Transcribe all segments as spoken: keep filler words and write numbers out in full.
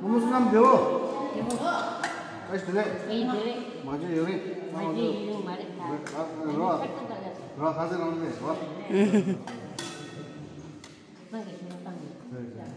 ཁོ་མོ་བསོད་ནམས་བདེ་བོ། བདེ་བོ། བཀྲ་ཤིས་བདེ་ལེགས། བཀྲ་ཤིས་བདེ་ལེགས། མ་བརྗེད་ཡོད་རིང་། མ་བརྗེད་ཡོད་རིང་མ་རེད་ད། རེད་རེད། ཁ་སེ་རང་ནས་རེད། ཁོང་གིས་ཞུ་བ་བཏང་ནས།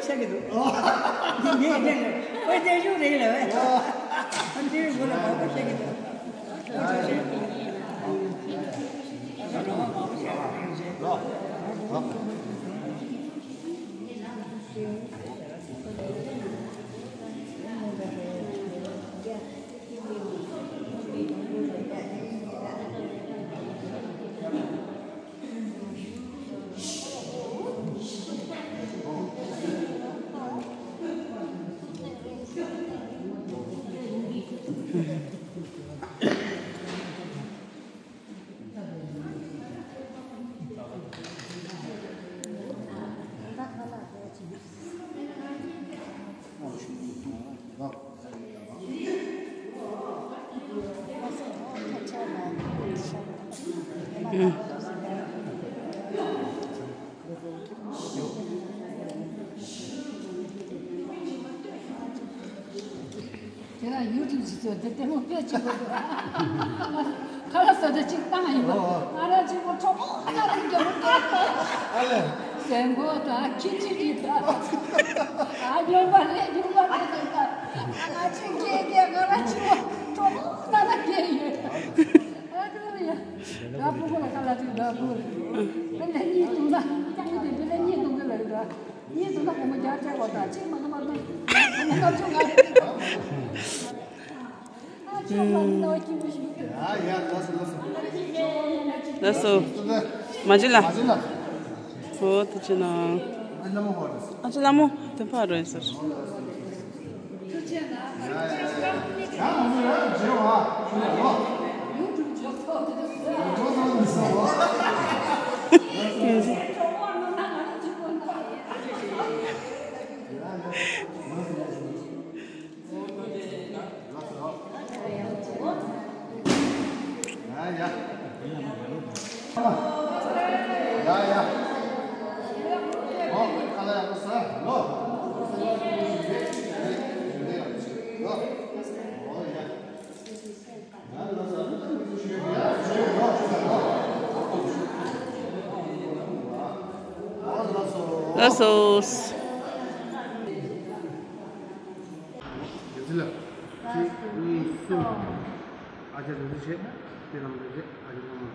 ཚོ་ཆགས་ཀྱི་འདུག་ཨོ། འདི་ངས་དེ་ལ་ཨོ་དེ་ཤུགས་རེད་ལ་ཨོ། ཨ་འདིའི་སྒོ་ལ་མང་པོ་ཆགས་ཀྱི་འདུག་དེ་ལ་ཡུ་ཊུབ་ཅིག་བཙོས་དེ་ལྟད་མོ་དཔེ་བྱེད་དགོས་འདུག་ཁ་ལག་ཟ་ཆ་གཅིག་བཏང་ཡིན་པ། ཨོ། ང་རང་གཅིག་པོ་གྲོགས་པོ་ཁ་ལག་རྒྱབ་པོ་རྒྱབ། ཨ་ལས། ཟན་གོ་དང་ཁྱི་ཁྱི་གཅིག་དང་། ཨ་སྨྱོན་པ་རེད་སྨྱོན་པ་རེད་ཟེར་ད། ང་ཆེ་རྒྱལ་རྒྱལ། ང་རང་གཅིག་པོ་གྲོགས་པོ་ཁ་ལག་རྒྱལ་ཡོད། ཨ་ཁ་ལག་ཡ། ད་ཕྲུ་གུ་ལ་ཁ་ལག་དེ་ད་ཕྲུ་གུ་ལ། ཨ་ལས་གཉིད་ཐུང་ན་སྐྱག་མི་དེ་དེ་ལས་གཉིད་ཐུང་གི་ལ་རེད་ད། གཉིད་ཐུང་ན་སྒོར་མོ་བརྒྱ་སྤྲད་དགོས་ད། གཅིག་མ་གཏོགས་མ་གཏོགས་སྒོར་མོ་ལྔ་བཅུ་ང་རེད། ཨ་ཆོག་ལ་ནོ་ཀྱི་མི་ཞིག་ཡ་ཡ། ལགས་སོ་ལགས་སོ། ལགས་སོ། མ་གཅིག་ལ། མ་གཅིག་ལ། ཧོ་ཐུགས་རྗེ་གནང་། ཨ་ལ་མོ་ཧོ་རེད། ཨ་ཅོ་ལ་མོ་དེ་ཕ་རོ་ཡིན་ཟེར། ལགས་སོ། ཡ་ཙི་ལ། གཅིག་གཉིས་གསུམ། ཨ་ཅག་རེ་རེ་བྱས། དེ་རང་རེ་རེ། ཨ་ཅག་རྣམ་པ།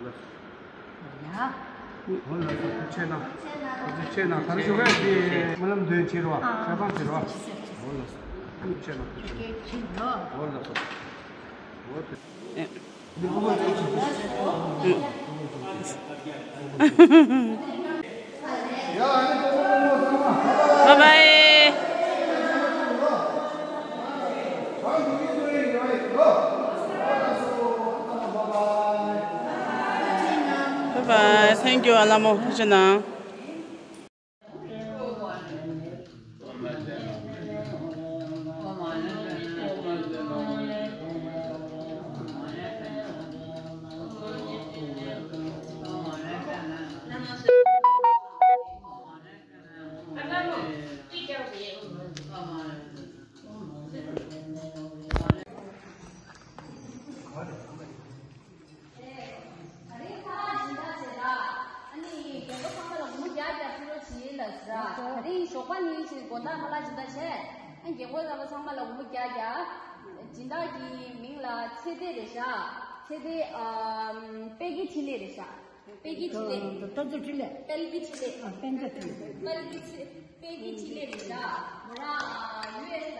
ལགས་སོ། ཡ། འོ་ལགས་སོ། ཐུགས་རྗེ་གནང་། ཐུགས་རྗེ་གནང་། ག་རེ་ཞུ་གི་དེ་སྨོན་ལམ་འདོན་བྱེད་རོགས། ཨ། ཞལ་ཐང་བྱེད་རོགས། འོ་ལགས་སོ། ཐུགས་རྗེ་གནང་། ཐུགས་རྗེ་གནང་། འོ་ལགས་སོ། འོ་ཐུགས། ཨེ། Bye bye. Bye bye. Thank you. ཨ་ལ་མོ། ཐུགས་རྗེ་གནང་། ད་རིང་ཁ་ལག་སྦྱིན་བདག་བྱས་ལ། ཨ་ནི་རྒན་པ་ཚང་མ་ལ་སྒོར་མོ་བརྒྱ་བརྒྱ་ཕུལ་རོགས་བྱེད་ལབ་ཟེར། ད་རིང་ཞོགས་པ་ཉིན་ཞིག་དགོང་དག་ཁ་ལག་སྦྱིན་བདག་བྱས། ཨ་རྒན་པ་རྣམ་པ་ཚང་མ་ལ་སྒོར་མོ་བརྒྱ་བརྒྱ། སྦྱིན་བདག་གི་མིང་ལ་ཚེ་བརྟན་རེད་ཤག་ཚེ་བརྟན། ཨམ། དཔལ་གྱི་འཕྲིན་ལས་རེད་ཤག་དཔལ་གྱི་འཕྲིན་ལས། ད་ལྟ་འཕྲིན་ལས། དཔལ་གྱི་འཕྲིན་ལས། ཨ། དཔལ་འཕྲིན་ལས། དཔལ་གྱི་འཕྲིན། དཔལ་གྱི་འཕྲིན་ལས་རེད་ཤག་མོ་རང་ཡུ་ཨེས་ལ།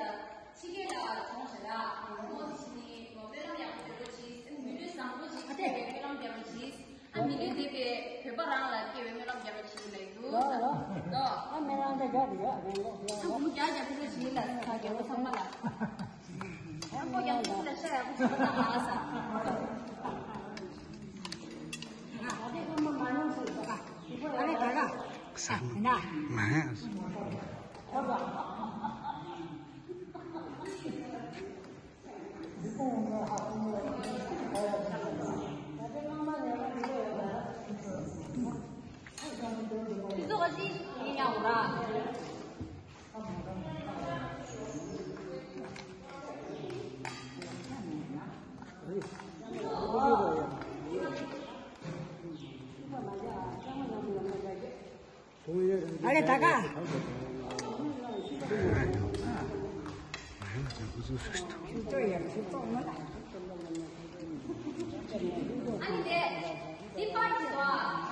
ཕྱི་རྒྱལ་ལ་གྲོངས་ཤག་ར། ཁོང་དེ་བཞིན་ནི་སྨོན་ལམ་ཡག་པོ་སྤྲོད་རོགས་གྱིས། མི་ལུས་བཟང་པོ་ཞིག་སྐྱེ་བའི་སྨོན་ལམ་རྒྱག་རོགས་གྱིས། ཨ། མི་ལུས་འདས་པའི་བོད་པ་རང་ལ་སྐྱེ་བའི་སྨོན་ལམ་རྒྱག་རོགས་གྱིས་ལབ་འདུག་ལོ་ལོ། ལོ། ཨ། སྨོན་ལམ་འདི་རྒྱག་དགོས་ཡོད་རེད་ལོ། ཨ། སྒོར་མོ་བརྒྱ་བརྒྱ་ཕུལ་རོགས་གྱིས་ལབ་ཟེར་རྒན་པོ་ཚང་མ་ལ། ཡག་པོ་ཡག་པོ་ལབ་ཤག་ཡག་པོ་བྱེད་པ་ད་ཨ་ས། ང་ད་ལྟའི་སྒོར་མོ་མ་ནོར་ཟེར་ཟེར་ག་ཨ་རེ་ག་ག་ས་ན་མ་ཧེ། ཨ་རེ་ད་ག་ཨ་ནི་དེ། འདི་པར་གྱི་ར། ད་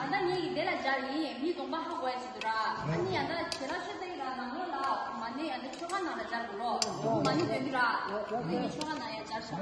ལྟ་ངེད་ཀྱིས་དེ་ལ་སྦྱར་ཡིན། མི་གདོང་པ་ཧ་གོ་ཡ་ཞིག་འདུག་ར། ཨ་ནི་ཡང་ད་ཞལ་ལག་ཤོད་ས་ཡིན་ར། ནང་ལོགས་ལ་མ་ནི་ཡང་ད་ཆོལ་ཁ་ནང་ལ་སྦྱར་དགོས་རོ། མ་ནི་དོན་གྱི་ར། ངེད་ཀྱིས་ཆོལ་ཁ་ནང་ཡང་སྦྱར་ཤག་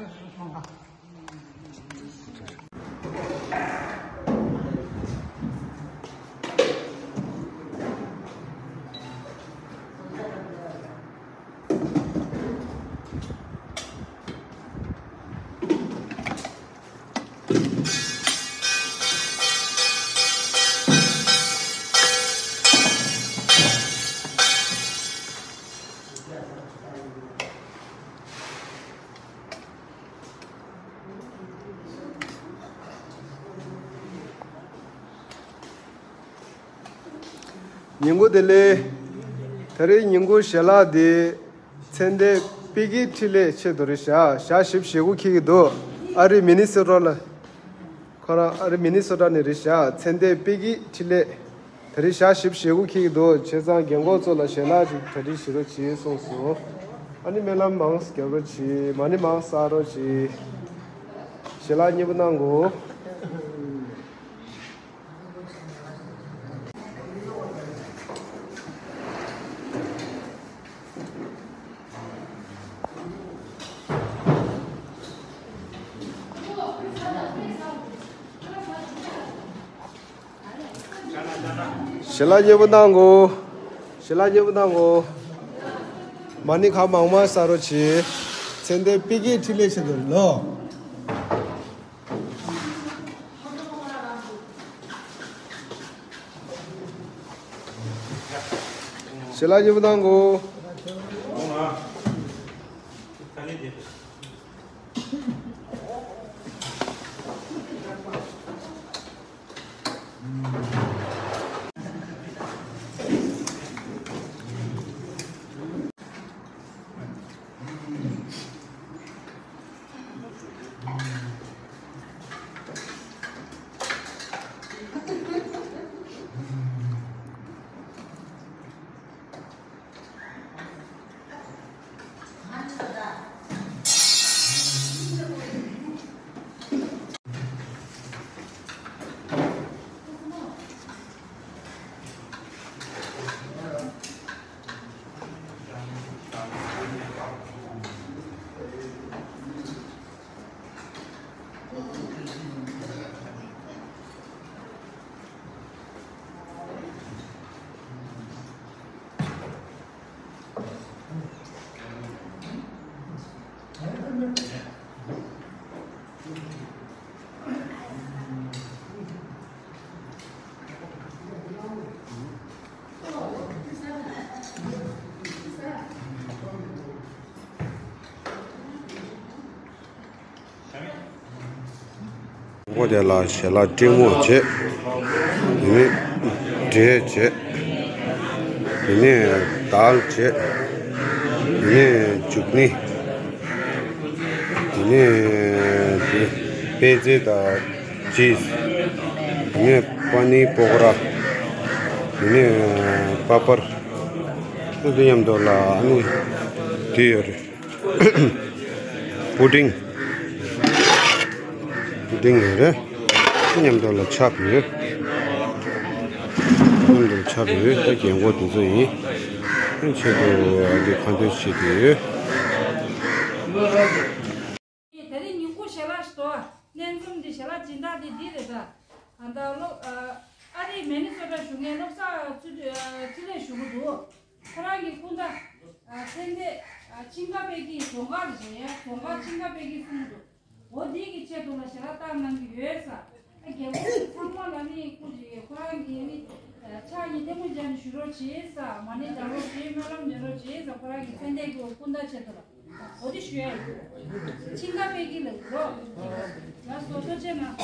ཉིན་གུང་བདེ་ལེགས། ད་རེས་ཉིན་གུང་ཞལ་ལག་འདི་ཚེ་འདས་དཔལ་གྱི་འཕྲིན་ལས་ཆེད་དུ་རེད་ཤག་ཞག་བཞི་བཅུ་ཞེ་དགུ་འཁེལ་གྱི་འདུག་ཨ་རི་མི་ནི་སོ་ཊ་ལ། ཁོ་རང་ཨ་རི་མི་ནི་སོ་ཊ་ནས་རེད་ཤག་ཚེ་འདས་དཔལ་སྐྱིད་འཕྲིན་ལས། ད་རེས་ཞག་བཞི་བཅུ་ཞེ་དགུ་འཁེལ་གྱི་འདུག་བྱས་ཙང་རྒན་གོག་ཚོ་ལ་ཞལ་ལག་ཅིག་གྲ་སྒྲིག་བྱེད་རོགས་བྱེད་གསུངས་སོང་། ཨ་ནི་སྨོན་ལམ་མང་རྒྱབ་རོགས་བྱེད། མ་ཎི་མང་བསགས་རོགས་བྱེད། ཞལ་ལག་མཉེས་པོ་གནང་གོ། ཞལ་ལག་མཉེས་པོ་གནང་གོ། ཞལ་ལག་མཉེས་པོ་གནང་གོ། མ་ཎི་གང་མང་མང་བསགས་རོགས་བྱེད། ཚེ་འདས་དཔལ་སྐྱིད་འཕྲིན་ལས་ཆེད་དུ་ལོ། ཞལ་ལག་མཉེས་པོ་གནང་གོ། ཨོ་དེ་ལ་ཞལ་ལག་སྤྲིན་མོ་བྱས། དེ་ནས་འབྲས་བྱས། དེ་ནས་དལ་བྱས། དེ་ནས་ཅུག་ནི། དེ་ནས་དེ་པད་ཚལ་དང་ཅིས། དེ་ནས་པ་ནི་པོ་ཀོ་ར། དེ་ནས་པ་པར། ཨ་དེ་མཉམ་དུ་ལ་ཨ་ནི་དེ་ཡོད་རེད། པུ་ཏིང་། པུ་ཏིང་ཡོད་རེད། མཉམ་དུ་ལ་ཆབ་ཡོད། མཉམ་དུ་ཆབ་ཡོད། ད་རྒན་གོག་དེ་ཚོ་ཡིན། ཆེད་དུ་འདི་གང་འདོད་བྱེད་ཀྱི་ཡོད། དེ་རིང་ཉིན་གུང་ཞལ་ལག་ཞིག་ཏུ་ལྷན་འཛོམས་འདི་ཞལ་ལག་སྦྱིན་བདག་འདི་འདི་རེད་ད། ད་ལྟ་སློབ་ཨ་རིའི་མི་ནི་སོ་ཊ་བཞུགས་མཁན་བློ་བཟང་ཚུལ་ཁྲིམས་ལགས་ཞུ་གི་འདུག་ཁོ་རང་གི་སྐུ་ཟླ་ཚེ་འདས་ཆིང་ཀ་པེ་ཀི་རྫོང་ཁག་རེད་ཟེར་ཡ། རྫོང་ཁག་ཆིང་ཀ་པེ་ཀི་གསུངས་འདུག་འོ་འདི་གི་ཆེད་དུ་ལ་ཞལ་ལག་བཏང་གནང་གི་ཡོད་ས། ཨ་རྒན་པོ་ཚང་མ་ལ་ནི་སྐུ་མཁྱེན། ཁོ་རང་གི་ནི་ཕྱག་གཉིས་ཐལ་མོ་སྦྱར་ནས་བཞུགས་རོགས་བྱེད་ས། མ་ཎི་བགྲང་རོགས་བྱེད། སྨོན་ལམ་འདོན་རོགས་བྱེད་ས། ཁོ་རང་གི་ཚེ་འདས་ཀྱི་སྐུ་ཟླ་ཆེད་དུ་ལ། འོ་དེ་ཞུ་ཡ་ཡིན། ཆིང་ཀ་པེ་ཀི་ལ་ཡིན་རོགས། ལགས་སོ། ཐུགས་རྗེ་གནང་།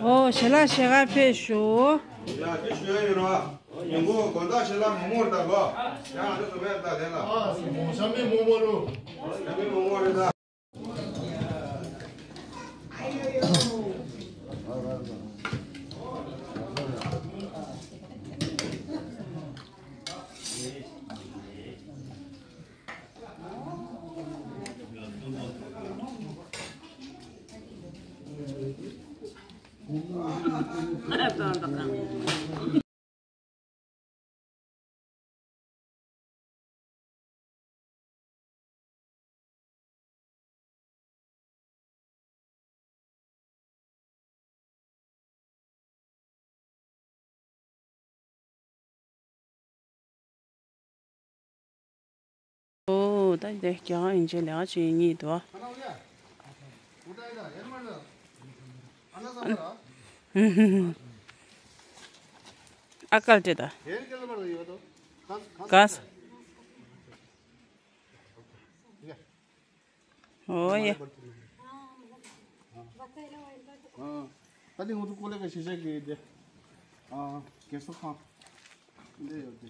ཨོ་ཞལ་ལག་ཞལ་ཁ་ཕེབས་ཤོག་ཡ་དེ་ཞུ་ཡ་ཡོད་ར། ཉིན་གུང་དགོང་དག་ཞལ་ལག་མོག་མོག་རེད་ད་གོ། ཡང་ང་ཚོ་ཚོ་བས་ད་དེ་ལ། ཨ་མོག་ཤ་མེད་མོག་མོག་རུ། ཤ་མེད་མོག་མོག་རེད་ད། ཨོ་ད་འདི་རྒྱ་གར་ཡིན་ཆེ་ལས་ཀ་བྱེད་གཉིས་འདུག་ཨ་ཀལ་ཏེ་ད་ག་ས། ཨོ་ཡ། ཨ་ནི་ང་ཚོ་ཀོ་ལེ་ག་ཤེས་བྱ་གི་དེ། ཨ་རྒས་གསོ་ཁང་འདི་ཡོད་དེ།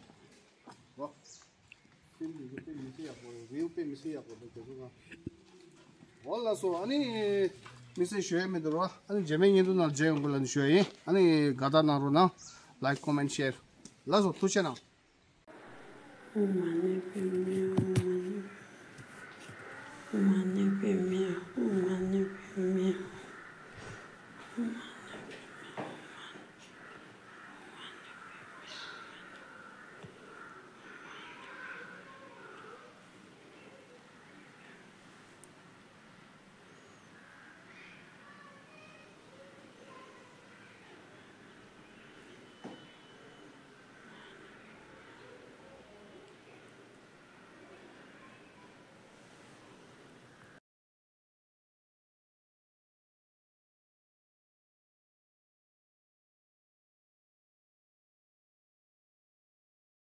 ཨོ། དཔེ་མི་སྲིད་ཡག་པོ་རེད། ཝིའུ་དཔེ་མི་སྲིད་ཡག་པོ་འདུག་རྒས་གསོ་ཁང་། ཨོ་ལགས་སོ། ཨ་ནི་མི་སེར་ཞུ་ཡ་མི་འདུག་རོ། ཨ་ནི་རྗེས་མའི་བརྙན་ཐུང་ནང་མཇལ་ཡོང་གི་ལ་ནི་ཞུ་ཡ་ཡིན། ཨ་ནི་དགའ་རྟགས་གནང་རོགས་གནང་། Like, comment, share. ལགས་སོ། ཐུགས་རྗེ་གནང་།